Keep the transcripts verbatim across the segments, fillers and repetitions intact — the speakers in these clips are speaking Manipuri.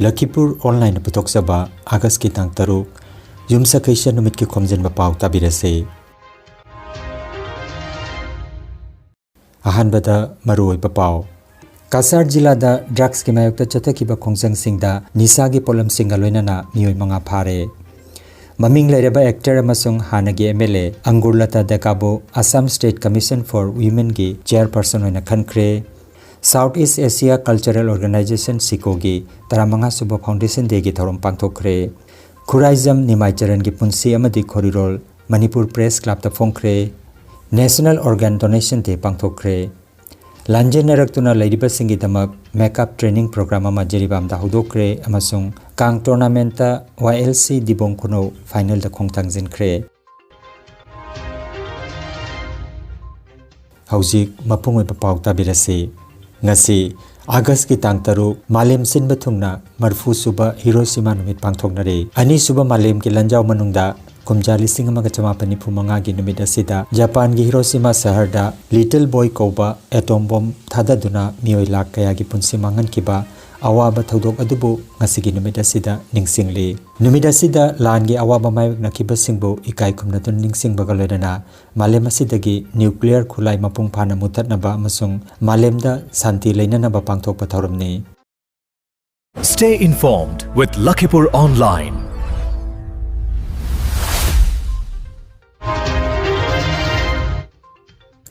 ꯂꯈꯤꯄꯨꯔ ꯑꯣꯟꯂꯥꯏꯟꯅ ꯄꯨꯊꯣꯛꯆꯕ ꯑꯥꯒꯁꯀꯤ ꯇꯥꯡ ꯇꯔꯨꯛ, ꯌꯨꯝꯁꯀꯩꯁ ꯅꯨꯃꯤꯠꯀꯤ ꯈꯣꯝꯖꯤꯟꯕ ꯄꯥꯎ ꯇꯥꯕꯤꯔꯁꯤ꯫ ꯑꯍꯥꯟꯕꯗ ꯃꯔꯨꯑꯣꯏꯕ ꯄꯥꯎ꯫ ꯀꯁꯥꯔ ꯖꯤꯂꯥꯗ ꯗ꯭ꯔꯒꯁꯀꯤ ꯃꯥꯌꯣꯛꯇ ꯆꯠꯊꯈꯤꯕ ꯈꯣꯡꯖꯪꯁꯤꯡꯗ ꯅꯤꯁꯥꯒꯤ ꯄꯣꯠꯂꯝꯁꯤꯡꯒ ꯂꯣꯏꯅꯅ ꯃꯤꯑꯣꯏ ꯃꯉꯥ ꯐꯥꯔꯦ꯫ ꯃꯃꯤꯡ ꯂꯩꯔꯕ ꯑꯦꯛꯇꯔ ꯑꯃꯁꯨꯡ ꯍꯥꯟꯅꯒꯤ ꯑꯦꯝ ꯑꯦꯜ ꯑꯦ ꯑꯪꯒꯨꯔꯂꯇꯥ ꯗꯦꯀꯥꯕꯨ ꯑꯁꯥꯝ ꯁ꯭ꯇꯦꯠ ꯀꯃꯤꯁꯟ ꯐꯣꯔ ꯋꯤꯃꯦꯟꯒꯤ ꯆꯦꯌꯔꯄꯔꯁꯟ ꯑꯣꯏꯅ ꯈꯟꯈ꯭ꯔꯦ꯫ South east Asia cultural organisation, ꯁꯤꯀꯣꯒꯤ ꯇꯔꯥꯃꯉꯥ ꯁꯨꯕ ꯐꯥꯎꯟꯗꯦꯁꯟ ꯗꯦꯒꯤ ꯊꯧꯔꯝ ꯄꯥꯡꯊꯣꯛꯈ꯭ꯔꯦ꯫ ꯈꯨꯔꯥꯏꯖꯝ ꯅꯤꯃꯥꯏ ꯆꯔꯟꯒꯤ ꯄꯨꯟꯁꯤ ꯑꯃꯗꯤ ꯈꯣꯔꯤꯔꯣꯜ ꯃꯅꯤꯄꯨꯔ ꯄ꯭ꯔꯦꯁ ꯀ꯭ꯂꯕꯇ ꯐꯣꯡꯈ꯭ꯔꯦ꯫ ꯅꯦꯁꯅꯦꯜ ꯑꯣꯔꯒꯥꯟ ꯗꯣꯅꯦꯁꯟ ꯗꯦ ꯄꯥꯡꯊꯣꯛꯈ꯭ꯔꯦ꯫ ꯂꯥꯟꯖꯦꯟꯅꯔꯛꯇꯨꯅ ꯂꯩꯔꯤꯕꯁꯤꯡꯒꯤꯗꯃꯛ ꯃꯦꯀꯞ ꯇ꯭ꯔꯦꯅꯤꯡ ꯄ꯭ꯔꯣꯒ꯭ꯔꯥꯝ ꯑꯃ ꯖꯤꯔꯤꯕꯥꯝꯗ ꯍꯧꯗꯣꯛꯈ꯭ꯔꯦ ꯑꯃꯁꯨꯡ ꯀꯥꯡ ꯇꯣꯔꯅꯥꯃꯦꯟꯠꯇ ꯋꯥꯏ ꯑꯦꯜ ꯁꯤ ꯗꯤꯕꯣꯡ ꯈꯨꯅꯧ ꯐꯥꯏꯅꯦꯜꯗ ꯈꯣꯡ ꯊꯥꯡꯖꯤꯟꯈ꯭ꯔꯦ꯫ ꯍꯧꯖꯤꯛ ꯃꯄꯨꯡ ꯑꯣꯏꯕ ꯄꯥꯎ ꯇꯥꯕꯤꯔꯁꯤ꯫ ꯉꯁꯤ ꯑꯥꯒꯁꯀꯤ ꯇꯥꯡ ꯇꯔꯨꯛ, ꯃꯥꯂꯦꯝ ꯁꯤꯟꯕ ꯊꯨꯡꯅ ꯃꯔꯤꯐꯨ ꯁꯨꯕ ꯍꯤꯔꯣꯁꯤꯃꯥ ꯅꯨꯃꯤꯠ ꯄꯥꯡꯊꯣꯛꯅꯔꯤ꯫ ꯑꯅꯤꯁꯨꯕ ꯃꯥꯂꯦꯝꯒꯤ ꯂꯥꯟꯖꯥꯎ ꯃꯅꯨꯡꯗ ꯀꯨꯝꯖꯥ ꯂꯤꯁꯤꯡ ꯑꯃꯒ ꯆꯃꯥꯄꯟ ꯅꯤꯐꯨ ꯃꯉꯥꯒꯤ ꯅꯨꯃꯤꯠ ꯑꯁꯤꯗ ꯖꯄꯥꯟꯒꯤ ꯍꯤꯔꯣꯁꯤꯃꯥ ꯁꯍꯔꯗ ꯂꯤꯇꯜ ꯕꯣꯏ ꯀꯧꯕ ꯑꯦꯇꯣꯝ ꯕꯣꯝ ꯊꯥꯗꯗꯨꯅ ꯃꯤꯑꯣꯏ ꯂꯥꯈ ꯀꯌꯥꯒꯤ ꯄꯨꯟꯁꯤ ꯃꯥꯡꯍꯟꯈꯤꯕ ꯑꯋꯥꯕ ꯊꯧꯗꯣꯛ ꯑꯗꯨꯕꯨ ꯉꯁꯤꯒꯤ ꯅꯨꯃꯤꯠ ꯑꯁꯤꯗ ꯅꯤꯡꯁꯤꯡꯂꯤ꯫ ꯅꯨꯃꯤꯠ ꯑꯁꯤꯗ ꯂꯥꯟꯒꯤ ꯑꯋꯥꯕ ꯃꯥꯌꯣꯛꯅꯈꯤꯕꯁꯤꯡꯕꯨ ꯏꯀꯥꯏ ꯈꯨꯝꯅꯗꯨꯅ ꯅꯤꯡꯁꯤꯡꯕꯒ ꯂꯣꯏꯅꯅ ꯃꯥꯂꯦꯝ ꯑꯁꯤꯗꯒꯤ ꯅ꯭ꯌꯨꯀ꯭ꯂꯤꯌꯔ ꯈꯨꯠꯂꯥꯏ ꯃꯄꯨꯡ ꯐꯥꯅ ꯃꯨꯠꯊꯠꯅꯕ ꯑꯃꯁꯨꯡ ꯃꯥꯂꯦꯝꯗ ꯁꯥꯟꯇꯤ ꯂꯩꯅꯅꯕ ꯄꯥꯡꯊꯣꯛꯄ ꯊꯧꯔꯝꯅꯤ꯫ Stay informed with Lakhipur Online.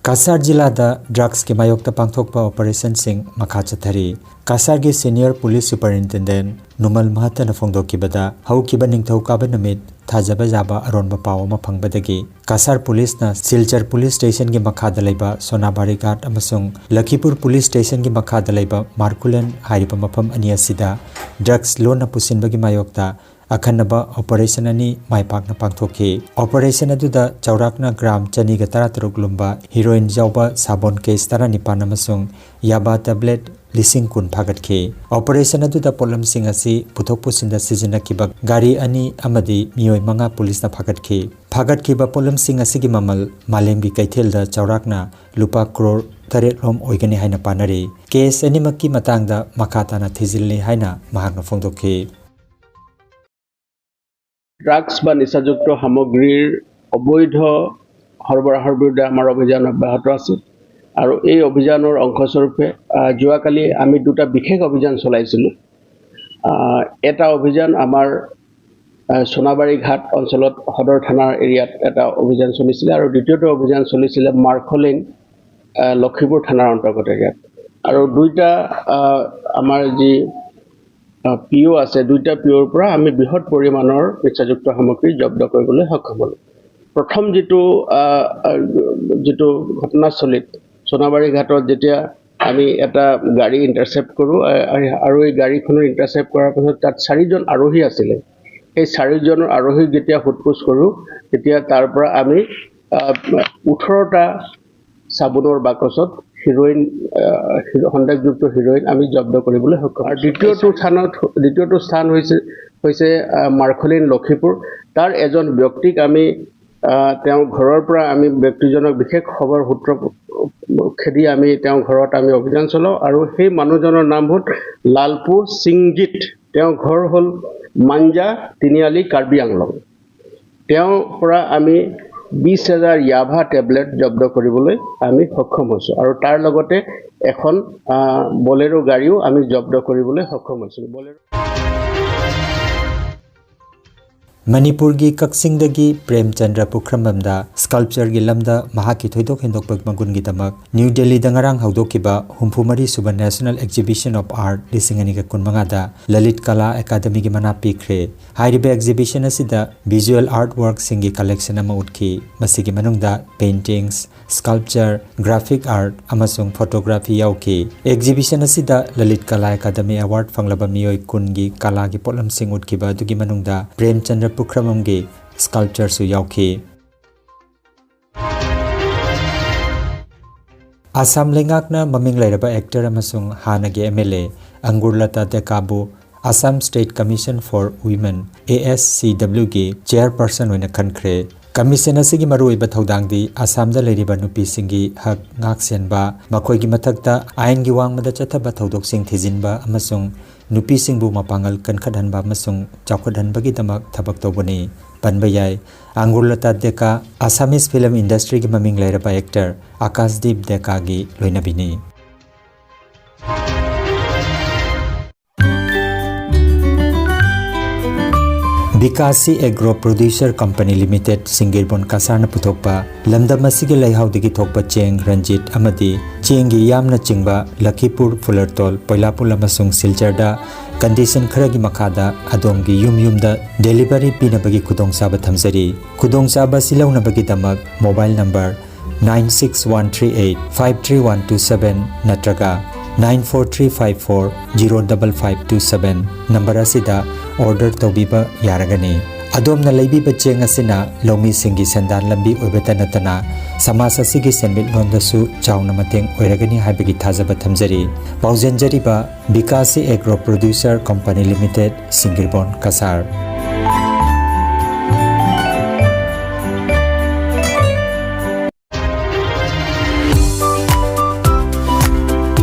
Cachar ꯖꯤꯂꯥꯗ ꯗ꯭ꯔꯒꯁꯀꯤ ꯃꯥꯌꯣꯛꯇ ꯄꯥꯡꯊꯣꯛꯄ ꯑꯣꯄꯔꯦꯁꯟꯁꯤꯡ ꯃꯈꯥ ꯆꯠꯊꯔꯤ꯫ ꯀꯁꯥꯔꯒꯤ ꯁꯤꯅꯤꯌꯔ ꯄꯨꯂꯤꯁ ꯁꯨꯄꯔꯏꯟꯇꯦꯟꯗꯦꯟꯠ ꯅꯨꯃꯜ ꯃꯍꯇꯅ ꯐꯣꯡꯗꯣꯛꯈꯤꯕꯗ, ꯍꯧꯈꯤꯕ ꯅꯤꯡꯊꯧꯀꯥꯕ ꯅꯨꯃꯤꯠ ꯊꯥꯖꯕ ꯌꯥꯕ ꯑꯔꯣꯟꯕ ꯄꯥꯎ ꯑꯃ ꯐꯪꯕꯗꯒꯤ ꯀꯁꯥꯔ ꯄꯨꯂꯤꯁꯅ ꯁꯤꯜꯆꯔ ꯄꯨꯂꯤꯁ ꯁ꯭ꯇꯦꯁꯟꯒꯤ ꯃꯈꯥꯗ ꯂꯩꯕ ꯁꯣꯅꯥꯕꯥꯔꯤ ꯘꯥꯠ ꯑꯃꯁꯨꯡ ꯂꯈꯤꯄꯨꯔ ꯄꯨꯂꯤꯁ ꯁ꯭ꯇꯦꯁꯟꯒꯤ ꯃꯈꯥꯗ ꯂꯩꯕ ꯃꯥꯔꯀꯨꯂꯦꯟ ꯍꯥꯏꯔꯤꯕ ꯃꯐꯝ ꯑꯅꯤ ꯑꯁꯤꯗ ꯗ꯭ꯔꯒꯁ ꯂꯣꯟꯅ ꯄꯨꯁꯤꯟꯕꯒꯤ ꯃꯥꯌꯣꯛꯇ ꯑꯈꯟꯅꯕ ꯑꯣꯄꯔꯦꯁꯟ ꯑꯅꯤ ꯃꯥꯏ ꯄꯥꯛꯅ ꯄꯥꯡꯊꯣꯛꯈꯤ꯫ ꯑꯣꯄꯔꯦꯁꯟ ꯑꯗꯨꯗ ꯆꯥꯎꯔꯥꯛꯅ ꯒ꯭ꯔꯥꯝ ꯆꯅꯤꯒ ꯇꯔꯥꯇꯔꯨꯛ ꯂꯨꯝꯕ ꯍꯤꯔꯣꯏꯟ ꯌꯥꯎꯕ ꯁꯥꯕꯣꯟ ꯀꯦꯁ ꯇꯔꯥꯅꯤꯄꯥꯟ ꯑꯃꯁꯨꯡ ꯌꯥꯕꯥ ꯇꯦꯕ꯭ꯂꯦꯠ ꯂꯤꯁꯤꯡ ꯀꯨꯟ ꯐꯥꯒꯠꯈꯤ꯫ ꯑꯣꯄꯔꯦꯁꯟ ꯑꯗꯨꯗ ꯄꯣꯠꯂꯝꯁꯤꯡ ꯑꯁꯤ ꯄꯨꯊꯣꯛ ꯄꯨꯁꯤꯟꯗ ꯁꯤꯖꯤꯟꯅꯈꯤꯕ ꯒꯥꯔꯤ ꯑꯅꯤ ꯑꯃꯗꯤ ꯃꯤꯑꯣꯏ ꯃꯉꯥ ꯄꯨꯂꯤꯁꯅ ꯐꯥꯒꯠꯈꯤ꯫ ꯐꯥꯒꯠꯈꯤꯕ ꯄꯣꯠꯂꯝꯁꯤꯡ ꯑꯁꯤꯒꯤ ꯃꯃꯜ ꯃꯥꯂꯦꯝꯒꯤ ꯀꯩꯊꯦꯜꯗ ꯆꯥꯎꯔꯥꯛꯅ ꯂꯨꯄꯥ ꯀ꯭ꯔꯣꯔ ꯇꯔꯦꯠ ꯔꯣꯝ ꯑꯣꯏꯒꯅꯤ ꯍꯥꯏꯅ ꯄꯥꯅꯔꯤ꯫ ꯀꯦꯁ ꯑꯅꯤꯃꯛꯀꯤ ꯃꯇꯥꯡꯗ ꯃꯈꯥ ꯇꯥꯅ ꯊꯤꯖꯤꯜꯂꯤ ꯍꯥꯏꯅ ꯃꯍꯥꯛꯅ ꯐꯣꯡꯗꯣꯛꯈꯤ꯫ ড্ৰাগছ বা নিচাযুক্ত সামগ্ৰীৰ অবৈধ সৰবৰাহৰ বিৰুদ্ধে আমাৰ অভিযান অব্যাহত আছে আৰু এই অভিযানৰ অংশস্বৰূপে আহ, যোৱাকালি আমি দুটা বিশেষ অভিযান চলাইছিলোঁ। আহ, এটা অভিযান আমাৰ আহ, সোণাবাৰী ঘাট অঞ্চলত সদৰ থানাৰ এৰিয়াত এটা অভিযান চলিছিলে আৰু দ্বিতীয়টো অভিযান চলিছিলে মাৰ্খলেন আহ, লক্ষীপুৰ থানাৰ অন্তৰ্গত এৰিয়াত। আৰু দুইটা আহ, আমাৰ যি পি অ' আছে, দুইটা পি অ'ৰ পৰা আমি বৃহৎ পৰিমাণৰ নিচাযুক্ত সামগ্ৰী জব্দ কৰিবলৈ সক্ষম হ'লোঁ। প্ৰথম যিটো আহ, আহ, যিটো ঘটনাস্থলীত সোণাবাৰী ঘাটত যেতিয়া আমি এটা গাড়ী ইণ্টাৰচেপ্ট কৰোঁ আহ, আৰু এই গাড়ীখনৰ ইণ্টাৰচেপ্ট কৰাৰ পাছত তাত চাৰিজন আৰোহী আছিলে। সেই চাৰিজনৰ আৰোহীক যেতিয়া সোধ পোছ কৰোঁ, তেতিয়া তাৰ পৰা আমি আহ, ওঠৰটা চাবোনৰ বাকচত হিৰইন আহ, হিৰ- সন্দেহযুক্ত হিৰইন আমি জব্দ কৰিবলৈ সক্ষম আৰু দ্বিতীয়টো স্থানত দ্বিতীয়টো স্থান হৈছে হৈছে আহ, মাৰ্খলিন লক্ষীপুৰ। তাৰ এজন ব্যক্তিক আমি আহ, তেওঁৰ ঘৰৰ পৰা আমি ব্যক্তিজনক বিশেষ খবৰ সূত্ৰ খেদি আমি তেওঁৰ ঘৰত আমি অভিযান চলাওঁ আৰু সেই মানুহজনৰ নাম হ'ল লালপু সিংজিত। তেওঁৰ ঘৰ হ'ল মাঞ্জা তিনিআলি, কাৰ্বি আংলং। তেওঁৰ পৰা আমি বিছ হাজাৰ য়াভা টেবলেট জব্দ কৰিবলৈ আমি সক্ষম হৈছোঁ আৰু তাৰ লগতে এখন আহ, বলেৰো গাড়ীও আমি জব্দ কৰিবলৈ সক্ষম হৈছোঁ। বলেৰো ꯃꯅꯤꯄꯨꯔꯒꯤ ꯀꯛꯆꯤꯡꯗꯒꯤ ꯄ꯭ꯔꯦꯝꯆꯟꯗ꯭ꯔ ꯄꯨꯈ꯭ꯔꯝꯕꯝꯗ ꯁ꯭ꯀꯜꯞꯆꯔꯒꯤ ꯂꯝꯗ ꯃꯍꯥꯛꯀꯤ ꯊꯣꯏꯗꯣꯛ ꯍꯦꯟꯗꯣꯛꯄ ꯃꯒꯨꯟꯒꯤꯗꯃꯛ ꯅ꯭ꯌꯨ ꯗꯦꯜꯂꯤꯗ ꯉꯔꯥꯡ ꯍꯧꯗꯣꯛꯈꯤꯕ ꯍꯨꯝꯐꯨ ꯃꯔꯤ ꯁꯨꯕ National Exhibition of Art ꯂꯤꯁꯤꯡ ꯑꯅꯤꯒ ꯀꯨꯟ ꯃꯉꯥꯗ ꯂꯂꯤꯠ ꯀꯂꯥ ꯑꯦꯀꯥꯗꯃꯤꯒꯤ ꯃꯅꯥ ꯄꯤꯈ꯭ꯔꯦ꯫ ꯍꯥꯏꯔꯤꯕ ꯑꯦꯛꯖꯤꯕꯤꯁꯟ ꯑꯁꯤꯗ ꯚꯤꯖꯨꯑꯦꯜ ꯑꯥꯔꯠ ꯋꯥꯔꯛꯁꯤꯡꯒꯤ ꯀꯂꯦꯛꯁꯟ ꯑꯃ ꯎꯠꯈꯤ꯫ ꯃꯁꯤꯒꯤ ꯃꯅꯨꯡꯗ ꯄꯦꯟꯇꯤꯡꯁ, ꯁ꯭ꯀꯜꯞꯆꯔ, ꯒ꯭ꯔꯥꯐꯤꯛ ꯑꯥꯔꯠ ꯑꯃꯁꯨꯡ ꯐꯣꯇꯣꯒ꯭ꯔꯥꯐꯤ ꯌꯥꯎꯈꯤ꯫ ꯑꯦꯛꯖꯤꯕꯤꯁꯟ ꯑꯁꯤꯗ ꯂꯂꯤꯠ ꯀꯂꯥ ꯑꯦꯀꯥꯗꯃꯤ ꯑꯦꯋꯥꯔꯗ ꯐꯪꯂꯕ ꯃꯤꯑꯣꯏ ꯀꯨꯟꯒꯤ ꯀꯂꯥꯒꯤ ꯄꯣꯠꯂꯝꯁꯤꯡ ꯎꯠꯈꯤꯕ ꯑꯗꯨꯒꯤ ꯃꯅꯨꯡꯗ ꯄ꯭ꯔꯦꯝꯆꯟꯗ꯭ꯔ ꯄꯨꯈ꯭ꯔꯃꯝꯒꯤ ꯁ꯭ꯀꯜꯞꯆꯔꯁꯨ ꯌꯥꯎꯈꯤ꯫ ꯑꯁꯥꯝ ꯂꯩꯉꯥꯛꯅ ꯃꯃꯤꯡ ꯂꯩꯔꯕ ꯑꯦꯛꯇꯔ ꯑꯃꯁꯨꯡ ꯍꯥꯟꯅꯒꯤ ꯑꯦꯝ ꯑꯦꯜ ꯑꯦ ꯑꯪꯒꯨꯔꯂꯇꯥ ꯗꯦꯀꯥꯕꯨ Assam State Commission for Women, A S C W ꯒꯤ ꯆꯦꯌꯔꯄꯔꯁꯟ ꯑꯣꯏꯅ ꯈꯟꯈ꯭ꯔꯦ꯫ ꯀꯃꯤꯁꯟ ꯑꯁꯤꯒꯤ ꯃꯔꯨꯑꯣꯏꯕ ꯊꯧꯗꯥꯡꯗꯤ ꯑꯁꯥꯝꯗ ꯂꯩꯔꯤꯕ ꯅꯨꯄꯤꯁꯤꯡꯒꯤ ꯍꯛ ꯉꯥꯛ ꯁꯦꯟꯕ, ꯃꯈꯣꯏꯒꯤ ꯃꯊꯛꯇ ꯑꯥꯏꯟꯒꯤ ꯋꯥꯡꯃꯗ ꯆꯠꯊꯕ ꯊꯧꯗꯣꯛꯁꯤꯡ ꯊꯤꯖꯤꯟꯕ ꯑꯃꯁꯨꯡ ꯅꯨꯄꯤꯁꯤꯡꯕꯨ ꯃꯄꯥꯡꯒꯜ ꯀꯟꯈꯠꯍꯟꯕ ꯑꯃꯁꯨꯡ ꯆꯥꯎꯈꯠꯍꯟꯕꯒꯤꯗꯃꯛ ꯊꯕꯛ ꯇꯧꯕꯅꯤ꯫ ꯄꯟꯕ ꯌꯥꯏ, ꯑꯪꯒꯨꯔꯂꯇꯥ ꯗꯦꯀꯥ, ꯑꯁꯥꯃꯤꯁ ꯐꯤꯂꯝ ꯏꯟꯗꯁꯇ꯭ꯔꯤꯒꯤ ꯃꯃꯤꯡ ꯂꯩꯔꯕ ꯑꯦꯛꯇꯔ ꯑꯀꯥꯁꯗꯤꯞ ꯗꯦꯀꯥꯒꯤ ꯂꯣꯏꯅꯕꯤꯅꯤ꯫ Bikashi agro producer company limited, ꯁꯤꯡꯒꯤꯔꯕꯣꯟ ꯀꯁꯥꯔꯅ ꯄꯨꯊꯣꯛꯄ ꯂꯝꯗꯝ ꯑꯁꯤꯒꯤ ꯂꯩꯍꯥꯎꯗꯒꯤ ꯊꯣꯛꯄ ꯆꯦꯡ ꯔꯟꯖꯤꯠ ꯑꯃꯗꯤ ꯆꯦꯡꯒꯤ ꯌꯥꯝꯅ ꯆꯤꯡꯕ ꯂꯈꯤꯄꯨꯔ, ꯐꯨꯂꯔꯇꯣꯜ, ꯄꯣꯏꯂꯥꯄꯨꯜ ꯑꯃꯁꯨꯡ ꯁꯤꯜꯆꯔꯗ ꯀꯟꯗꯤꯁꯟ ꯈꯔꯒꯤ ꯃꯈꯥꯗ ꯑꯗꯣꯝꯒꯤ ꯌꯨꯝ ꯌꯨꯝꯗ ꯗꯦꯂꯤꯚꯔꯤ ꯄꯤꯅꯕꯒꯤ ꯈꯨꯗꯣꯡꯆꯥꯕ ꯊꯝꯖꯔꯤ꯫ ꯈꯨꯗꯣꯡꯆꯥꯕ ꯑꯁꯤ ꯂꯧꯅꯕꯒꯤꯗꯃꯛ mobile number nine six one three eight five three one two seven ꯅꯠꯇ꯭ꯔꯒ nine four three five four zero double five two seven number ꯑꯁꯤꯗ ꯑꯣꯔꯗꯔ ꯇꯧꯕꯤꯕ ꯌꯥꯔꯒꯅꯤ꯫ ꯑꯗꯣꯝꯅ ꯂꯩꯕꯤꯕ ꯆꯦꯡ ꯑꯁꯤꯅ ꯂꯧꯃꯤꯁꯤꯡꯒꯤ ꯁꯦꯟꯗꯥꯟ ꯂꯝꯕꯤ ꯑꯣꯏꯕꯇ ꯅꯠꯇꯅ ꯁꯃꯥꯖ ꯑꯁꯤꯒꯤ ꯁꯦꯟꯃꯤꯠꯂꯣꯟꯗꯁꯨ ꯆꯥꯎꯅ ꯃꯇꯦꯡ ꯑꯣꯏꯔꯒꯅꯤ ꯍꯥꯏꯕꯒꯤ ꯊꯥꯖꯕ ꯊꯝꯖꯔꯤ꯫ ꯄꯥꯎꯖꯦꯟꯖꯔꯤꯕ Bikashi agro producer company limited, ꯁꯤꯡꯒꯤꯔꯕꯣꯟ ꯀꯁꯥꯔ꯫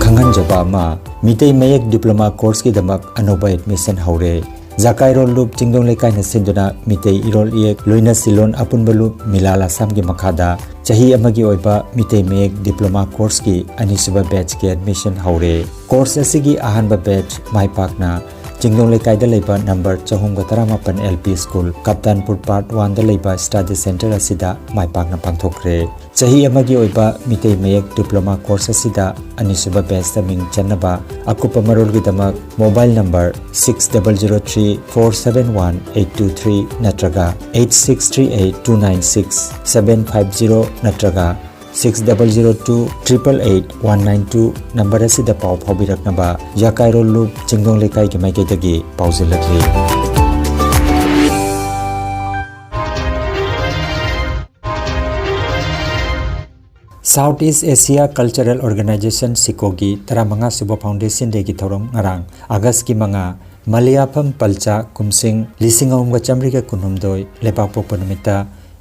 ꯈꯪꯍꯟꯖꯕ ꯑꯃ, ꯃꯤꯇꯩ ꯃꯌꯦꯛ ꯗꯤꯄ꯭ꯂꯣꯃꯥ ꯀꯣꯔꯁꯀꯤꯗꯃꯛ ꯑꯅꯧꯕ ꯑꯦꯗꯃꯤꯁꯟ ꯍꯧꯔꯦ꯫ ꯖꯀꯥꯏꯔꯣꯜ ꯂꯨꯞ ꯆꯤꯡꯗꯣꯡ ꯂꯩꯀꯥꯏꯅ ꯁꯤꯟꯗꯨꯅ ꯃꯤꯇꯩ ꯏꯔꯣꯜ ꯏꯌꯦꯛ ꯂꯣꯏꯅ ꯁꯤꯂꯣꯟ ꯑꯄꯨꯟꯕ ꯂꯨꯞ ꯃꯤꯂꯥꯜ ꯑꯁꯥꯝꯒꯤ ꯃꯈꯥꯗ ꯆꯍꯤ ꯑꯃꯒꯤ ꯑꯣꯏꯕ ꯃꯤꯇꯩ ꯃꯌꯦꯛ ꯗꯤꯄ꯭ꯂꯣꯃꯥ ꯀꯣꯔꯁꯀꯤ ꯑꯅꯤꯁꯨꯕ ꯕꯦꯠꯆꯀꯤ ꯑꯦꯗꯃꯤꯁꯟ ꯍꯧꯔꯦ꯫ ꯀꯣꯔꯁ ꯑꯁꯤꯒꯤ ꯑꯍꯥꯟꯕ ꯕꯦꯠꯆ ꯃꯥꯏ ꯄꯥꯛꯅ ꯆꯤꯡꯗꯣꯡ ꯂꯩꯀꯥꯏꯗ ꯂꯩꯕ ꯅꯝꯕꯔ ꯆꯍꯨꯝꯒ ꯇꯔꯥꯃꯥꯄꯟ ꯑꯦꯜ ꯄꯤ ꯁ꯭ꯀꯨꯜ, ꯀꯞꯇꯥꯟꯄꯨꯔ ꯄꯥꯔꯠ ꯋꯥꯟꯗ ꯂꯩꯕ ꯁ꯭ꯇꯗꯤ ꯁꯦꯟꯇꯔ ꯑꯁꯤꯗ ꯃꯥꯏ ꯄꯥꯛꯅ ꯄꯥꯡꯊꯣꯛꯈ꯭ꯔꯦ꯫ ꯆꯍꯤ ꯑꯃꯒꯤ ꯑꯣꯏꯕ ꯃꯤꯇꯩ ꯃꯌꯦꯛ ꯗꯤꯄ꯭ꯂꯣꯃꯥ ꯀꯣꯔꯁ ꯑꯁꯤꯗ ꯑꯅꯤꯁꯨꯕ ꯕꯦꯠꯆꯇ ꯃꯤꯡ ꯆꯟꯅꯕ ꯑꯀꯨꯞꯄ ꯃꯔꯣꯜꯒꯤꯗꯃꯛ mobile number six double zero three four seven one eight two three ꯅꯠꯇ꯭ꯔꯒ eight six three eight two nine six seven five zero ꯅꯠꯇ꯭ꯔꯒ six double zero two triple eight one nine two number ꯑꯁꯤꯗ ꯄꯥꯎ ꯐꯥꯎꯕꯤꯔꯛꯅꯕ ꯌꯥꯀꯥꯏꯔꯣꯜ ꯂꯨꯞ ꯆꯤꯡꯗꯣꯡ ꯂꯩꯀꯥꯏꯒꯤ ꯃꯥꯏꯀꯩꯗꯒꯤ ꯄꯥꯎꯖꯦꯜꯂꯛꯂꯤ꯫ South East Asia Cultural Organization, ꯁꯤꯀꯣꯒꯤ ꯇꯔꯥꯃꯉꯥ ꯁꯨꯕ Foundation Dayꯒꯤ ꯊꯧꯔꯝ ꯉꯔꯥꯡ, ꯑꯥꯒꯁꯀꯤ ꯃꯉꯥ, ꯃꯂꯤꯌꯥꯐꯝ ꯄꯜꯆꯥ, ꯀꯨꯝꯁꯤꯡ ꯂꯤꯁꯤꯡ ꯑꯍꯨꯝꯒ ꯆꯥꯃꯔꯤꯒ ꯀꯨꯟꯍꯨꯝꯗꯣꯏ, ꯂꯩꯕꯥꯛꯄꯣꯛꯄ ꯅꯨꯃꯤꯠꯇ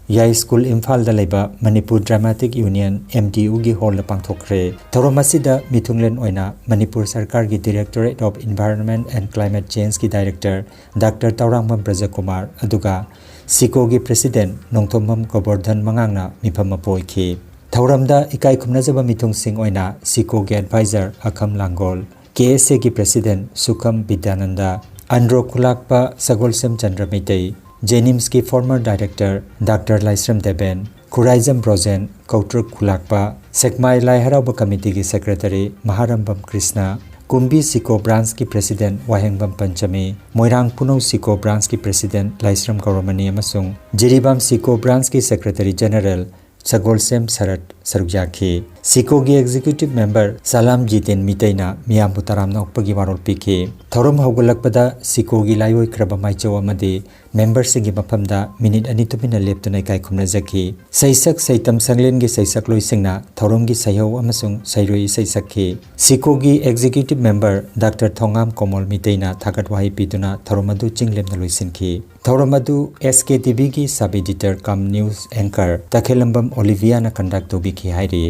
ꯌꯥꯏ ꯁ꯭ꯀꯨꯜ ꯏꯝꯐꯥꯜꯗ ꯂꯩꯕ ꯃꯅꯤꯄꯨꯔ ꯗ꯭ꯔꯃꯥꯇꯤꯛ ꯌꯨꯅꯤꯌꯟ, MDU, ꯒꯤ ꯍꯣꯜꯗ ꯄꯥꯡꯊꯣꯛꯈ꯭ꯔꯦ꯫ ꯊꯧꯔꯝ ꯑꯁꯤꯗ ꯃꯤꯊꯨꯡꯂꯦꯟ ꯑꯣꯏꯅ ꯃꯅꯤꯄꯨꯔ ꯁꯔꯀꯥꯔꯒꯤ Directorate of Environment and Climate Change ꯀꯤ Director ꯗꯥꯛꯇꯔ ꯇꯧꯔꯥꯡꯕꯝ ꯕ꯭ꯔꯖꯀꯨꯃꯥꯔ, ꯑꯗꯨꯒ ꯁꯤꯀꯣꯒꯤ President ꯅꯣꯡꯊꯣꯝꯕꯝ ꯒꯣꯕꯔꯙꯟ ꯃꯉꯥꯡꯅ ꯃꯤꯐꯝ ꯃꯄꯨ ꯑꯣꯏꯈꯤ꯫ ꯊꯧꯔꯝꯗ ꯏꯀꯥꯏ ꯈꯨꯝꯅꯖꯕ ꯃꯤꯊꯨꯡꯁꯤꯡ ꯑꯣꯏꯅ ꯁꯤꯀꯣꯒꯤ Advisor ꯑꯈꯝ ꯂꯥꯡꯒꯣꯜ, KSA ꯒꯤ President ꯁꯨꯈꯝ ꯕꯤꯗ꯭ꯌꯥꯅꯟꯗ, ꯑꯟꯗ꯭ꯔꯣ ꯈꯨꯂꯥꯛꯄ ꯁꯒꯣꯜꯁꯦꯝ ꯆꯟꯗ꯭ꯔ ꯃꯩꯇꯩ, JNIMS ꯀꯤ former Director ꯗꯥꯛꯇꯔ ꯂꯥꯏꯁ꯭ꯔꯝ ꯗꯦꯕꯦꯟ, ꯈꯨꯔꯥꯏꯖꯝ ꯕ꯭ꯔꯣꯖꯦꯟ, ꯀꯧꯇ꯭ꯔꯨꯛ ꯈꯨꯂꯥꯛꯄ, ꯁꯦꯛꯃꯥꯏ ꯂꯥꯏ ꯍꯔꯥꯎꯕ committee ꯒꯤ Secretary ꯃꯍꯥꯔꯝꯕꯝ ꯀ꯭ꯔꯤꯁꯅ, ꯀꯨꯝꯕꯤ ꯁꯤꯀꯣ branch ꯀꯤ President ꯋꯥꯍꯦꯡꯕꯝ ꯄꯟꯆꯃꯤ, ꯃꯣꯏꯔꯥꯡ ꯄꯨꯅꯧ ꯁꯤꯀꯣ branch ꯀꯤ President ꯂꯥꯏꯁ꯭ꯔꯝ ꯒꯧꯔꯃꯅꯤ ꯑꯃꯁꯨꯡ ꯖꯤꯔꯤꯕꯥꯝ ꯁꯤꯀꯣ branch ꯀꯤ Secretary General ꯁꯒꯣꯜꯁꯦꯝ ꯁꯔꯠ ꯁꯔꯨꯛ ꯌꯥꯈꯤ꯫ ꯁꯤꯀꯣꯒꯤ Executive Member ꯁꯂꯥꯝ ꯖꯤꯇꯦꯟ ꯃꯤꯇꯩꯅ ꯃꯤꯌꯥꯝꯕꯨ ꯇꯔꯥꯝꯅ ꯑꯣꯛꯄꯒꯤ ꯋꯥꯔꯣꯜ ꯄꯤꯈꯤ꯫ ꯊꯧꯔꯝ ꯍꯧꯒꯠꯂꯛꯄꯗ ꯁꯤꯀꯣꯒꯤ ꯂꯥꯏꯑꯣꯏꯈ꯭ꯔꯕ ꯃꯥꯏꯆꯧ ꯑꯃꯗꯤ member ꯁꯤꯡꯒꯤ ꯃꯐꯝꯗ minute ꯑꯅꯤ ꯇꯨꯃꯤꯟꯅ ꯂꯦꯞꯇꯨꯅ ꯏꯀꯥꯏ ꯈꯨꯝꯅꯖꯈꯤ꯫ ꯁꯩꯁꯛ ꯁꯩꯇꯝ ꯁꯪꯂꯦꯟꯒꯤ ꯁꯩꯁꯛꯂꯣꯏꯁꯤꯡꯅ ꯊꯧꯔꯝꯒꯤ ꯁꯩꯍꯧ ꯑꯃꯁꯨꯡ ꯁꯩꯔꯣꯏ ꯏꯁꯩ ꯁꯛꯈꯤ꯫ ꯁꯤꯀꯣꯒꯤ Executive Member ꯗꯥꯛꯇꯔ ꯊꯣꯉꯥꯝ ꯀꯣꯃꯣꯜ ꯃꯤꯇꯩꯅ ꯊꯥꯒꯠ ꯋꯥꯍꯩ ꯄꯤꯗꯨꯅ ꯊꯧꯔꯝ ꯑꯗꯨ ꯆꯤꯡ ꯂꯦꯝꯅ ꯂꯣꯏꯁꯤꯟꯈꯤ꯫ ꯊꯧꯔꯝ ꯑꯗꯨ SKTV ꯒꯤ Sub Editor cum News Anchor ꯇꯈꯦꯜꯂꯝꯕꯝ ꯑꯣꯂꯤꯚꯤꯌꯥꯅ conduct ꯇꯧꯕꯤꯈꯤ ꯍꯥꯏꯔꯤ꯫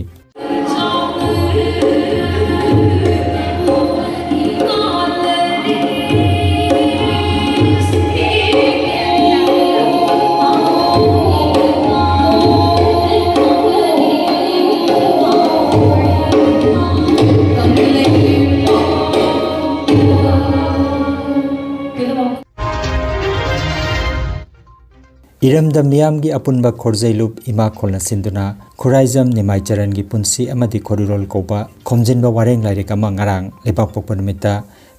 ꯏꯔꯝꯗꯝ ꯃꯤꯌꯥꯝꯒꯤ ꯑꯄꯨꯟꯕ ꯈꯣꯔꯖꯩꯂꯨꯞ ꯏꯃꯥ ꯈꯣꯜꯅ ꯁꯤꯟꯗꯨꯅ ꯈꯨꯔꯥꯏꯖꯝ ꯅꯤꯃꯥꯏ ꯆꯔꯟꯒꯤ ꯄꯨꯟꯁꯤ ꯑꯃꯗꯤ ꯈꯣꯔꯤꯔꯣꯜ ꯀꯧꯕ ꯈꯣꯝꯖꯤꯟꯕ ꯋꯥꯔꯦꯡ ꯂꯥꯏꯔꯤꯛ ꯑꯃ ꯉꯔꯥꯡ ꯂꯩꯕꯥꯛꯄꯣꯛꯄ ꯅꯨꯃꯤꯠꯇ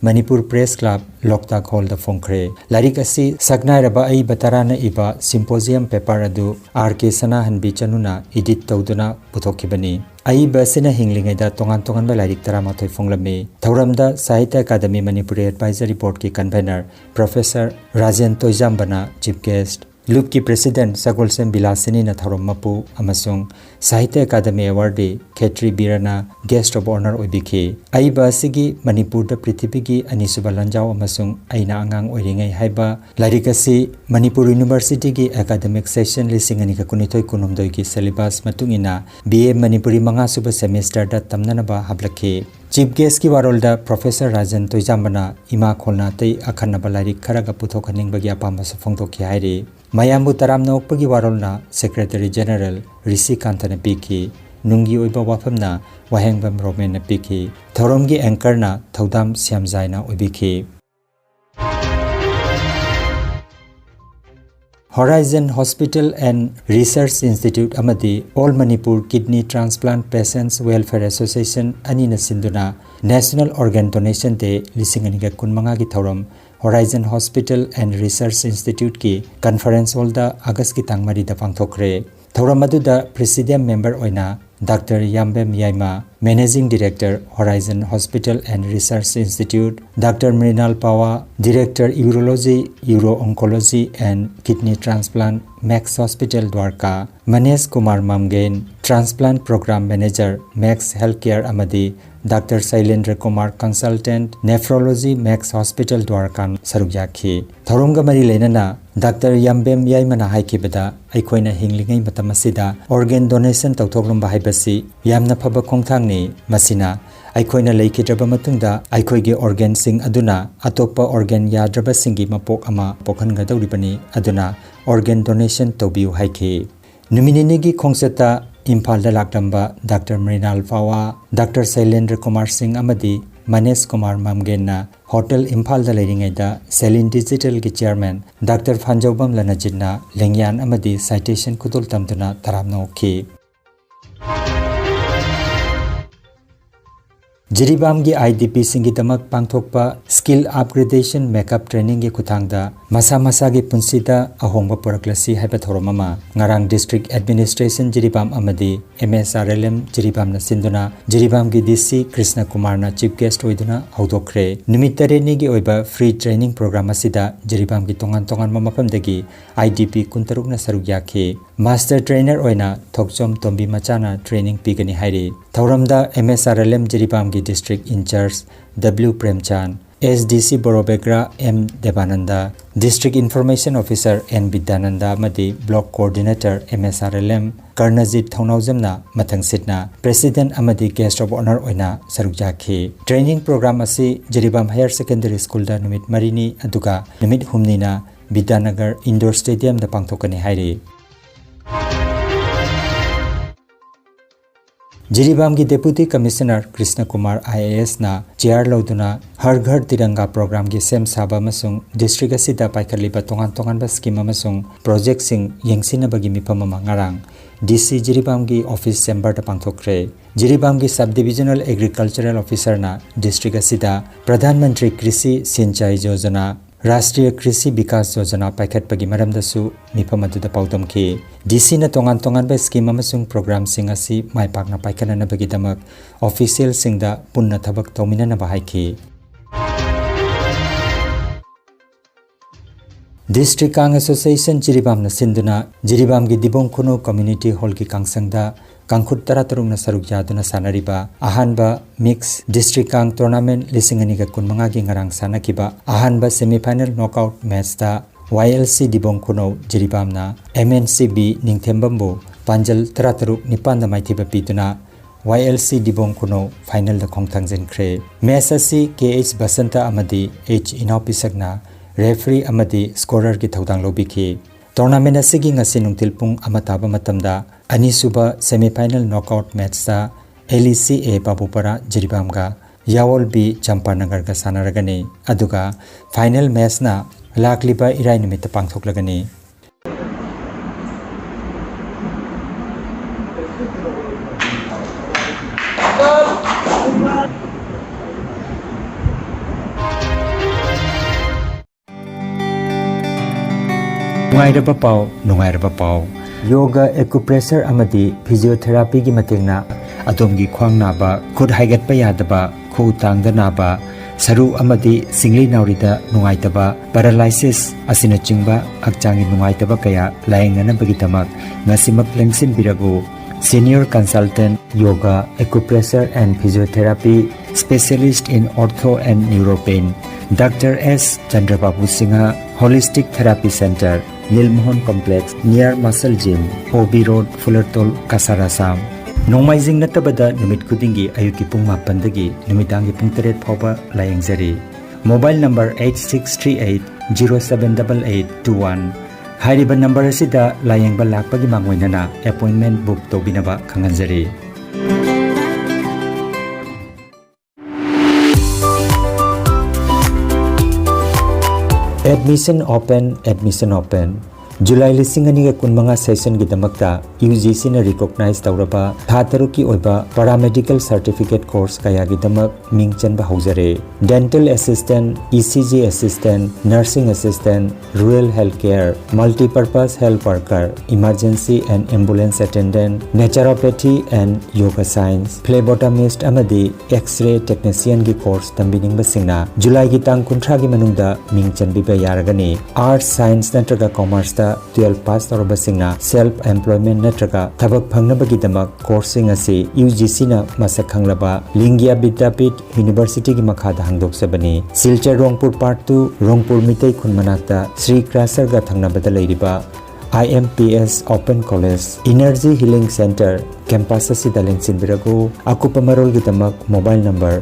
ꯃꯅꯤꯄꯨꯔ Press Club ꯂꯣꯛꯇꯥꯛ ꯍꯣꯜꯗ ꯐꯣꯡꯈ꯭ꯔꯦ꯫ ꯂꯥꯏꯔꯤꯛ ꯑꯁꯤ ꯁꯛꯅꯥꯏꯔꯕ ꯑꯏꯕ ꯇꯔꯥꯅ ꯏꯕ symposium paper ꯑꯗꯨ R K ꯁꯅꯥꯍꯟꯕꯤ ꯆꯅꯨꯅ edit ꯇꯧꯗꯨꯅ ꯄꯨꯊꯣꯛꯈꯤꯕꯅꯤ꯫ ꯑꯏꯕ ꯑꯁꯤꯅ ꯍꯤꯡꯂꯤꯉꯩꯗ ꯇꯣꯉꯥꯟ ꯇꯣꯉꯥꯟꯕ ꯂꯥꯏꯔꯤꯛ ꯇꯔꯥꯃꯥꯊꯣꯏ ꯐꯣꯡꯂꯝꯃꯤ꯫ ꯊꯧꯔꯝꯗ Sahitya Academy Manipuri Advisory Board ꯀꯤ Convener Professor Rajen ꯇꯣꯏꯖꯥꯝꯕꯅ Chief Guest, ꯂꯨꯞꯀꯤ President ꯁꯒꯣꯜꯁꯦꯝ ꯕꯤꯂꯥꯁꯤꯅꯤꯅ ꯊꯧꯔꯝ ꯃꯄꯨ ꯑꯃꯁꯨꯡ ꯁꯥꯍꯤꯇ꯭ꯌ ꯑꯦꯀꯥꯗꯃꯤ Awardee ꯈꯦꯇ꯭ꯔꯤ ꯕꯤꯔꯅ Guest of Honour ꯑꯣꯏꯕꯤꯈꯤ꯫ ꯑꯏꯕ ꯑꯁꯤꯒꯤ ꯃꯅꯤꯄꯨꯔꯗ ꯄ꯭ꯔꯤꯊꯤꯕꯤꯒꯤ ꯑꯅꯤꯁꯨꯕ ꯂꯥꯟꯖꯥꯎ ꯑꯃꯁꯨꯡ ꯑꯩꯅ ꯑꯉꯥꯡ ꯑꯣꯏꯔꯤꯉꯩ ꯍꯥꯏꯕ ꯂꯥꯏꯔꯤꯛ ꯑꯁꯤ ꯃꯅꯤꯄꯨꯔ Universityꯒꯤ academic session ꯂꯤꯁꯤꯡ ꯑꯅꯤꯒ ꯀꯨꯟꯅꯤꯊꯣꯏ ꯀꯨꯟꯍꯨꯝꯗꯣꯏꯒꯤ syllabus ꯃꯇꯨꯡ ꯏꯟꯅ B A Manipuri ꯃꯉꯥꯁꯨꯕ semesterꯗ ꯇꯝꯅꯅꯕ ꯍꯥꯞꯂꯛꯈꯤ꯫ Chief Guestꯀꯤ ꯋꯥꯔꯣꯜꯗ Professor ꯔꯥꯖꯟ ꯇꯣꯏꯖꯥꯝꯕꯅ ꯏꯃꯥ ꯈꯣꯜꯅ ꯑꯇꯩ ꯑꯈꯟꯅꯕ ꯂꯥꯏꯔꯤꯛ ꯈꯔꯒ ꯄꯨꯊꯣꯛꯍꯟꯅꯤꯡꯕꯒꯤ ꯑꯄꯥꯝꯕꯁꯨ ꯐꯣꯡꯗꯣꯛꯈꯤ ꯍꯥꯏꯔꯤ꯫ ꯃꯌꯥꯝꯕꯨ ꯇꯔꯥꯝꯅ ꯑꯣꯛꯄꯒꯤ ꯋꯥꯔꯣꯜꯅ Secretary General ꯔꯤꯁꯤ ꯀꯥꯟꯇꯅ ꯄꯤꯈꯤ꯫ ꯅꯨꯡꯒꯤ ꯑꯣꯏꯕ ꯋꯥꯐꯝꯅ ꯋꯥꯍꯦꯡꯕꯝ ꯔꯣꯃꯦꯟꯅ ꯄꯤꯈꯤ꯫ ꯊꯧꯔꯝꯒꯤ anchorꯅ ꯊꯧꯗꯥꯝ ꯁ꯭ꯌꯥꯝꯖꯥꯏꯅ ꯑꯣꯏꯕꯤꯈꯤ꯫ Horizon Hospital and Research Institute ꯑꯃꯗꯤ All Manipur Kidney Transplant Patients Welfare Association ꯑꯅꯤꯅ ꯁꯤꯟꯗꯨꯅ National Organ Donation Day ꯂꯤꯁꯤꯡ ꯑꯅꯤꯒ ꯀꯨꯟꯃꯉꯥꯒꯤ ꯊꯧꯔꯝ Horizon Hospital and Research Instituteꯀꯤ conference hallꯗ Augustꯀꯤ ꯇꯥꯡ ꯃꯔꯤꯗ ꯄꯥꯡꯊꯣꯛꯈ꯭ꯔꯦ꯫ ꯊꯧꯔꯝ ꯑꯗꯨꯗ presidium member ꯑꯣꯏꯅ Doctor ꯌꯥꯝꯕꯦꯝ Yaima, Managing Director, Horizon Hospital and Research Institute, Doctor Mrinal ꯄꯥꯋꯥ, Director, Urology, Uro-Oncology and Kidney Transplant, Max Hospital Dwarka, ꯃꯅꯦꯁ Kumar ꯃꯥꯝꯒꯦꯟ, Transplant Program Manager, Max Healthcare ꯑꯃꯗꯤ Doctor ꯁꯩꯂꯦꯟꯗ꯭ꯔ Kumar, Consultant, Nephrology, Max Hospital Dwarka ꯁꯔꯨꯛ ꯌꯥꯈꯤ꯫ ꯊꯧꯔꯝꯒ ꯃꯔꯤ ꯂꯩꯅꯅ Doctor ꯌꯥꯝꯕꯦꯝ ꯌꯥꯏꯃꯅ ꯍꯥꯏꯈꯤꯕꯗ, ꯑꯩꯈꯣꯏꯅ ꯍꯤꯡꯂꯤꯉꯩ ꯃꯇꯝ ꯑꯁꯤꯗ organ donation ꯇꯧꯊꯣꯛꯂꯝꯕ ꯍꯥꯏꯕꯁꯤ ꯌꯥꯝꯅ ꯐꯕ ꯈꯣꯡꯊꯥꯡꯅꯤ꯫ ꯃꯁꯤꯅ ꯑꯩꯈꯣꯏꯅ ꯂꯩꯈꯤꯗ꯭ꯔꯕ ꯃꯇꯨꯡꯗ ꯑꯩꯈꯣꯏꯒꯤ organꯁꯤꯡ ꯑꯗꯨꯅ ꯑꯇꯣꯞꯄ organ ꯌꯥꯗ꯭ꯔꯕꯁꯤꯡꯒꯤ ꯃꯄꯣꯛ ꯑꯃ ꯄꯣꯛꯍꯟꯒꯗꯧꯔꯤꯕꯅꯤ꯫ ꯑꯗꯨꯅ organ donation ꯇꯧꯕꯤꯌꯨ ꯍꯥꯏꯈꯤ꯫ ꯅꯨꯃꯤꯠ ꯅꯤꯅꯤꯒꯤ ꯈꯣꯡꯆꯠꯇ ꯏꯝꯐꯥꯜꯗ ꯂꯥꯛꯂꯝꯕ Doctor ꯃ꯭ꯔꯤꯅꯥꯜ ꯄꯥꯋꯥ, Doctor ꯁꯩꯂꯦꯟꯗ꯭ꯔ ꯀꯨꯃꯥꯔ ꯁꯤꯡ ꯑꯃꯗꯤ ꯃꯅꯦꯁ ꯀꯨꯃꯥꯔ ꯃꯥꯝꯒꯦꯟꯅ Hotel ꯏꯝꯐꯥꯜꯗ ꯂꯩꯔꯤꯉꯩꯗ Selin Digitalꯒꯤ Chairman Doctor ꯐꯥꯟꯖꯧꯕꯝ ꯂꯅꯖꯤꯠꯅ ꯂꯦꯡꯌꯥꯟ ꯑꯃꯗꯤ citation ꯈꯨꯗꯣꯜ ꯇꯝꯗꯨꯅ ꯇꯔꯥꯝꯅ ꯑꯣꯛꯈꯤ꯫ ꯖꯤꯔꯤꯕꯥꯝꯒꯤ IDPꯁꯤꯡꯒꯤꯗꯃꯛ ꯄꯥꯡꯊꯣꯛꯄ Skill Upgradation Makeup Trainingꯒꯤ ꯈꯨꯠꯊꯥꯡꯗ ꯃꯁꯥ ꯃꯁꯥꯒꯤ ꯄꯨꯟꯁꯤꯗ ꯑꯍꯣꯡꯕ ꯄꯨꯔꯛꯂꯁꯤ ꯍꯥꯏꯕ ꯊꯧꯔꯝ ꯑꯃ ꯉꯔꯥꯡ District Administration ꯖꯤꯔꯤꯕꯥꯝ ꯑꯃꯗꯤ MSRLM ꯖꯤꯔꯤꯕꯥꯝꯅ ꯁꯤꯟꯗꯨꯅ ꯖꯤꯔꯤꯕꯥꯝꯒꯤ DC ꯀ꯭ꯔꯤꯁꯅ ꯀꯨꯃꯥꯔꯅ Chief Guest ꯑꯣꯏꯗꯨꯅ ꯍꯧꯗꯣꯛꯈ꯭ꯔꯦ꯫ ꯅꯨꯃꯤꯠ ꯇꯔꯦꯠꯅꯤꯒꯤ ꯑꯣꯏꯕ Free Training Program ꯑꯁꯤꯗ ꯖꯤꯔꯤꯕꯥꯝꯒꯤ ꯇꯣꯉꯥꯟ ꯇꯣꯉꯥꯟꯕ ꯃꯐꯝꯗꯒꯤ IDP ꯀꯨꯟꯇꯔꯨꯛꯅ ꯁꯔꯨꯛ ꯌꯥꯈꯤ꯫ Master Trainer ꯑꯣꯏꯅ ꯊꯣꯛꯆꯣꯝ ꯇꯣꯝꯕꯤ ꯃꯆꯥꯅ training ꯄꯤꯒꯅꯤ ꯍꯥꯏꯔꯤ꯫ ꯊꯧꯔꯝꯗ MSRLM ꯖꯤꯔꯤꯕꯥꯝꯒꯤ District In-charge W ꯄ꯭ꯔꯦꯝꯆꯥꯟ, SDC ꯕꯣꯔꯣꯕꯦꯒ꯭ꯔꯥ M ꯗꯦꯕꯥꯅꯟꯗ, District Information Officer N Bidyananda ꯑꯃꯗꯤ Block Coordinator MSRLM ꯀꯔꯅꯖꯤꯠ ꯊꯧꯅꯥꯎꯖꯝꯅ ꯃꯊꯪꯁꯤꯠꯅ President ꯑꯃꯗꯤ Guest of Honour ꯑꯣꯏꯅ ꯁꯔꯨꯛ ꯌꯥꯈꯤ꯫ Training Program ꯑꯁꯤ ꯖꯤꯔꯤꯕꯥꯝ Higher Secondary Schoolꯗ ꯅꯨꯃꯤꯠ ꯃꯔꯤꯅꯤ ꯑꯗꯨꯒ ꯅꯨꯃꯤꯠ ꯍꯨꯝꯅꯤꯅ ꯕꯤꯗ꯭ꯌꯥꯅꯒꯔ Indoor Stadiumꯗ ꯄꯥꯡꯊꯣꯛꯀꯅꯤ ꯍꯥꯏꯔꯤ꯫ ꯖꯤꯔꯤꯕꯥꯝꯒꯤ Deputy Commissioner Krishna Kumar IASꯅ chair ꯂꯧꯗꯨꯅ ꯍꯔ ꯘꯔ ꯇꯤꯔꯪꯒꯥ programꯒꯤ ꯁꯦꯝ ꯁꯥꯕ ꯑꯃꯁꯨꯡ district ꯑꯁꯤꯗ ꯄꯥꯏꯈꯠꯂꯤꯕ ꯇꯣꯉꯥꯟ ꯇꯣꯉꯥꯟꯕ scheme ꯑꯃꯁꯨꯡ projectꯁꯤꯡ ꯌꯦꯡꯁꯤꯟꯅꯕꯒꯤ ꯃꯤꯐꯝ ꯑꯃ ꯉꯔꯥꯡ DC ꯖꯤꯔꯤꯕꯥꯝꯒꯤ office chamberꯗ ꯄꯥꯡꯊꯣꯛꯈ꯭ꯔꯦ꯫ ꯖꯤꯔꯤꯕꯥꯝꯒꯤ Sub Divisional Agricultural Officerꯅ district ꯑꯁꯤꯗ Pradhan Mantri Krishi Sinchai Yojana, Rashtriya Krishi Vikas Yojana ꯄꯥꯏꯈꯠꯄꯒꯤ ꯃꯔꯝꯗꯁꯨ ꯃꯤꯐꯝ ꯑꯗꯨꯗ ꯄꯥꯎꯗꯝꯈꯤ꯫ DCꯅ ꯇꯣꯉꯥꯟ ꯇꯣꯉꯥꯟꯕ scheme ꯑꯃꯁꯨꯡ programꯁꯤꯡ ꯑꯁꯤ ꯃꯥꯏ ꯄꯥꯛꯅ ꯄꯥꯏꯈꯠꯅꯅꯕꯒꯤꯗꯃꯛ officialꯁꯤꯡꯗ ꯄꯨꯟꯅ ꯊꯕꯛ ꯇꯧꯃꯤꯟꯅꯅꯕ ꯍꯥꯏꯈꯤ꯫ District Kang Association ꯖꯤꯔꯤꯕꯥꯝꯅ ꯁꯤꯟꯗꯨꯅ ꯖꯤꯔꯤꯕꯥꯝꯒꯤ ꯗꯤꯕꯣꯡ ꯈꯨꯅꯧ Community Hallꯒꯤ ꯀꯥꯡꯁꯪꯗ ꯀꯥꯡꯈꯨꯠ ꯇꯔꯥꯇꯔꯨꯛꯅ ꯁꯔꯨꯛ ꯌꯥꯗꯨꯅ ꯁꯥꯟꯅꯔꯤꯕ ꯑꯍꯥꯟꯕ Mix District Kang Tournament ꯂꯤꯁꯤꯡ ꯑꯅꯤꯒ ꯀꯨꯟꯃꯉꯥꯒꯤ ꯉꯔꯥꯡ ꯁꯥꯟꯅꯈꯤꯕ ꯑꯍꯥꯟꯕ semi final knockout matchꯇ YLC ꯗꯤꯕꯣꯡ ꯈꯨꯅꯧ ꯖꯤꯔꯤꯕꯥꯝꯅ MNCB ꯅꯤꯡꯊꯦꯝꯕꯝꯕꯨ ꯄꯥꯟꯖꯜ ꯇꯔꯥꯇꯔꯨꯛ ꯅꯤꯄꯥꯟꯗ ꯃꯥꯏꯊꯤꯕ ꯄꯤꯗꯨꯅ YLC ꯗꯤꯕꯣꯡ ꯈꯨꯅꯧ finalꯗ ꯈꯣꯡꯊꯥꯡꯖꯤꯟꯈ꯭ꯔꯦ꯫ Match ꯑꯁꯤ K H ꯕꯁꯟꯇ ꯑꯃꯗꯤ H ꯏꯅꯥꯎꯄꯤꯁꯛꯅ referee ꯑꯃꯗꯤ scorerꯒꯤ ꯊꯧꯗꯥꯡ ꯂꯧꯕꯤꯈꯤ꯫ Tournament ꯑꯁꯤꯒꯤ ꯉꯁꯤ ꯅꯨꯡꯊꯤꯜ ꯄꯨꯡ ꯑꯃ ꯇꯥꯕ ꯃꯇꯝꯗ ꯑꯅꯤꯁꯨꯕ semi final knockout matchꯇ LECA ꯕꯥꯕꯨꯄꯥꯔꯥ ꯖꯤꯔꯤꯕꯥꯝꯒ ꯌꯥꯋꯣꯜ B ꯆꯝꯄꯥꯅꯒꯔꯒ ꯁꯥꯟꯅꯔꯒꯅꯤ꯫ ꯑꯗꯨꯒ final matchꯅ ꯂꯥꯛꯂꯤꯕ ꯏꯔꯥꯏ ꯅꯨꯃꯤꯠꯇ ꯄꯥꯡꯊꯣꯛꯂꯒꯅꯤ꯫ ꯅꯨꯡꯉꯥꯏꯔꯕ ꯄꯥꯎ, ꯅꯨꯡꯉꯥꯏꯔꯕ ꯄꯥꯎ꯫ ꯌꯣꯒ, ꯑꯦꯀꯨꯄ꯭ꯔꯦꯁꯔ ꯑꯃꯗꯤ ꯐꯤꯖꯤꯑꯣꯊꯦꯔꯥꯄꯤꯒꯤ ꯃꯇꯦꯡꯅ ꯑꯗꯣꯝꯒꯤ ꯈ꯭ꯋꯥꯡ ꯅꯥꯕ, ꯈꯨꯠ ꯍꯥꯏꯒꯠꯄ ꯌꯥꯗꯕ, ꯈꯨꯎ ꯇꯥꯡꯗ ꯅꯥꯕ, ꯁꯔꯨ ꯑꯃꯗꯤ ꯁꯤꯡꯂꯤ ꯅꯥꯎꯔꯤꯗ ꯅꯨꯡꯉꯥꯏꯇꯕ, ꯄꯦꯔꯥꯂꯥꯏꯁꯤꯁ ꯑꯁꯤꯅꯆꯤꯡꯕ ꯍꯛꯆꯥꯡꯒꯤ ꯅꯨꯡꯉꯥꯏꯇꯕ ꯀꯌꯥ ꯂꯥꯌꯦꯡꯅꯅꯕꯒꯤꯗꯃꯛ ꯉꯁꯤꯃꯛ ꯂꯦꯡꯁꯤꯟꯕꯤꯔꯛꯎ꯫ Senior Consultant Yoga, Acupressure and Physiotherapy, Specialist in Ortho and Neuropain, Doctor S Chandrababu Singha, Holistic Therapy Center, Nilmohan Complex, near Muscle Gym, O B Road, Fulertol, Kasar, Assam꯫ ꯅꯣꯡꯃꯥꯏꯖꯤꯡ ꯅꯠꯇꯕꯗ ꯅꯨꯃꯤꯠ ꯈꯨꯗꯤꯡꯒꯤ ꯑꯌꯨꯛꯀꯤ ꯄꯨꯡ ꯃꯥꯄꯟꯗꯒꯤ ꯅꯨꯃꯤꯗꯥꯡꯒꯤ ꯄꯨꯡ ꯇꯔꯦꯠ ꯐꯥꯎꯕ ꯂꯥꯌꯦꯡꯖꯔꯤ꯫ Mobile number eight six three eight zero seven double eight two one꯫ ꯍꯥꯏꯔꯤꯕ ꯅꯝꯕꯔ ꯑꯁꯤꯗ ꯂꯥꯌꯦꯡꯕ ꯂꯥꯛꯄꯒꯤ ꯃꯥꯡꯑꯣꯏꯅꯅ ꯑꯦꯄꯣꯏꯟꯃꯦꯟ ꯕꯨꯛ ꯇꯧꯕꯤꯅꯕ ꯈꯪꯍꯟꯖꯔꯤ꯫ Admission open, admission open꯫ July ꯂꯤꯁꯤꯡ ꯑꯅꯤꯒ ꯀꯨꯟꯃꯉꯥ ꯁꯦꯁꯟꯒꯤꯗꯃꯛꯇ ꯌꯨ ꯖꯤ ꯁꯤꯅ ꯔꯤꯀꯣꯛꯅꯥꯏꯖ ꯇꯧꯔꯕ ꯊꯥ ꯇꯔꯨꯛꯀꯤ ꯑꯣꯏꯕ ꯄꯦꯔꯥꯃꯦꯗꯤꯀꯦꯜ ꯁꯔꯇꯤꯐꯤꯀꯦꯠ ꯀꯣꯔꯁ ꯀꯌꯥꯒꯤꯗꯃꯛ ꯃꯤꯡ ꯆꯟꯕ ꯍꯧꯖꯔꯦ꯫ Dental Assistant, E C G Assistant, Nursing Assistant, Rural Health Care, Multipurpose Health Worker, Emergency and Ambulance Attendant, Naturopathy and Yoga Science, Phlebotomist ꯑꯃꯗꯤ X-ray Technicianꯒꯤ ꯀꯣꯔꯁ ꯇꯝꯕꯤꯅꯤꯡꯕꯁꯤꯡꯅ ꯖꯨꯂꯥꯏꯒꯤ ꯇꯥꯡ ꯀꯨꯟꯊ꯭ꯔꯥꯒꯤ ꯃꯅꯨꯡꯗ ꯃꯤꯡ ꯆꯟꯕꯤꯕ ꯌꯥꯔꯒꯅꯤ꯫ ꯑꯥꯔꯠꯁ, ꯁꯥꯏꯟꯁ ꯅꯠꯇ꯭ꯔꯒ ꯀꯣꯃꯔꯁꯇ ꯇꯨꯌꯦꯜꯐ ꯄꯥꯁ ꯇꯧꯔꯕꯁꯤꯡꯅ ꯁꯦꯜꯐ ꯑꯦꯝꯄ꯭ꯂꯣꯏꯃꯦꯟ ꯅꯠꯇ꯭ꯔꯒ ꯊꯕꯛ ꯐꯪꯅꯕꯒꯤꯗꯃꯛ ꯀꯣꯔꯁꯁꯤꯡ ꯑꯁꯤ ꯌꯨ ꯖꯤ ꯁꯤꯅ ꯃꯁꯛ ꯈꯪꯂꯕ ꯂꯤꯡꯒ꯭ꯌꯥ ꯕꯤꯗ꯭ꯌꯥꯄꯤꯊ ꯌꯨꯅꯤꯚꯔꯁꯤꯇꯤꯒꯤ ꯃꯈꯥꯗ ꯍꯥꯡꯗꯣꯛꯆꯕꯅꯤ꯫ ꯁꯤꯜꯆꯔ ꯔꯣꯡꯄꯨꯔ ꯄꯥꯔꯠ ꯇꯨ ꯔꯣꯡꯄꯨꯔ ꯃꯤꯇꯩ ꯈꯨꯟ ꯃꯅꯥꯛꯇ ꯁ꯭ꯔꯤ ꯀ꯭ꯔꯥꯁꯔꯒ ꯊꯪꯅꯕꯗ ꯂꯩꯔꯤꯕ I M P S Open College Energy Healing Center campus ꯑꯁꯤꯗ ꯂꯦꯡꯁꯤꯟꯕꯤꯔꯛꯎ꯫ ꯑꯀꯨꯞꯄ ꯃꯔꯣꯜꯒꯤꯗꯃꯛ mobile number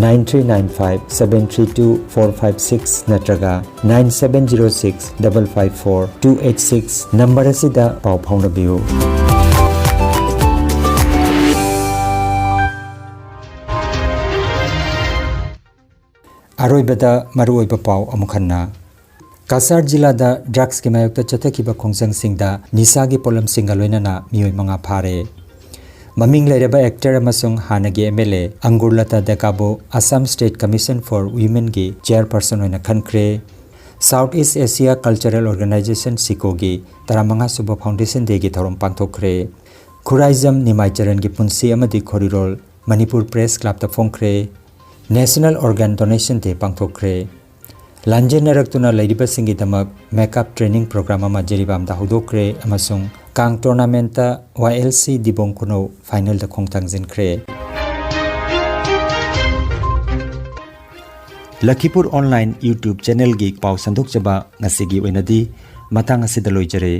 nine three nine five seven three two four five six ꯅꯠꯇ꯭ꯔꯒ nine seven zero six double five four two eight six number ꯑꯁꯤꯗ ꯄꯥꯎ ꯐꯥꯎꯅꯕꯤꯌꯨ꯫ ꯑꯔꯣꯏꯕꯗ ꯃꯔꯨꯑꯣꯏꯕ ꯄꯥꯎ ꯑꯃꯨꯛ ꯍꯟꯅ꯫ ꯀꯁꯥꯔ ꯖꯤꯂꯥꯗ ꯗ꯭ꯔꯒꯁꯀꯤ ꯃꯥꯌꯣꯛꯇ ꯆꯠꯊꯈꯤꯕ ꯈꯣꯡꯖꯪꯁꯤꯡꯗ ꯅꯤꯁꯥꯒꯤ ꯄꯣꯠꯂꯝꯁꯤꯡꯒ ꯂꯣꯏꯅꯅ ꯃꯤꯑꯣꯏ ꯃꯉꯥ ꯐꯥꯔꯦ꯫ ꯃꯃꯤꯡ ꯂꯩꯔꯕ ꯑꯦꯛꯇꯔ ꯑꯃꯁꯨꯡ ꯍꯥꯟꯅꯒꯤ ꯑꯦꯝ ꯑꯦꯜ ꯑꯦ ꯑꯪꯒꯨꯔꯂꯇꯥ ꯗꯦꯀꯥꯕꯨ ꯑꯁꯥꯝ ꯁ꯭ꯇꯦꯠ ꯀꯃꯤꯁꯟ ꯐꯣꯔ ꯋꯤꯃꯦꯟꯒꯤ ꯆꯦꯌꯔꯄꯔꯁꯟ ꯑꯣꯏꯅ ꯈꯟꯈ꯭ꯔꯦ꯫ South east Asia cultural organisation ꯁꯤꯀꯣꯒꯤ ꯇꯔꯥꯃꯉꯥ ꯁꯨꯕ ꯐꯥꯎꯟꯗꯦꯁꯟ ꯗꯦꯒꯤ ꯊꯧꯔꯝ ꯄꯥꯡꯊꯣꯛꯈ꯭ꯔꯦ꯫ ꯈꯨꯔꯥꯏꯖꯝ ꯅꯤꯃꯥꯏ ꯆꯔꯟꯒꯤ ꯄꯨꯟꯁꯤ ꯑꯃꯗꯤ ꯈꯣꯔꯤꯔꯣꯜ ꯃꯅꯤꯄꯨꯔ ꯄ꯭ꯔꯦꯁ ꯀ꯭ꯂꯕꯇ ꯐꯣꯡꯈ꯭ꯔꯦ꯫ ꯅꯦꯁꯅꯦꯜ ꯑꯣꯔꯒꯥꯟ ꯗꯣꯅꯦꯁꯟ ꯗꯦ ꯄꯥꯡꯊꯣꯛꯈ꯭ꯔꯦ꯫ ꯂꯥꯟꯖꯦꯟꯅꯔꯛꯇꯨꯅ ꯂꯩꯔꯤꯕꯁꯤꯡꯒꯤꯗꯃꯛ ꯃꯦꯀꯞ ꯇ꯭ꯔꯦꯅꯤꯡ ꯄ꯭ꯔꯣꯒ꯭ꯔꯥꯝ ꯑꯃ ꯖꯤꯔꯤꯕꯥꯝꯗ ꯍꯧꯗꯣꯛꯈ꯭ꯔꯦ ꯑꯃꯁꯨꯡ ꯀꯥꯡ ꯇꯣꯔꯅꯥꯃꯦꯟꯠꯇ ꯋꯥꯏ ꯑꯦꯜ ꯁꯤ ꯗꯤꯕꯣꯡ ꯈꯨꯅꯧ ꯐꯥꯏꯅꯦꯜꯗ ꯈꯣꯡꯊꯥꯡꯖꯤꯟꯈ꯭ꯔꯦ꯫ ꯂꯈꯤꯄꯨꯔ ꯑꯣꯟꯂꯥꯏꯟ YouTube ꯆꯦꯅꯦꯜꯒꯤ ꯄꯥꯎ ꯁꯟꯗꯣꯛꯆꯕ ꯉꯁꯤꯒꯤ ꯑꯣꯏꯅꯗꯤ ꯃꯇꯥꯡ ꯑꯁꯤꯗ ꯂꯣꯏꯖꯔꯦ꯫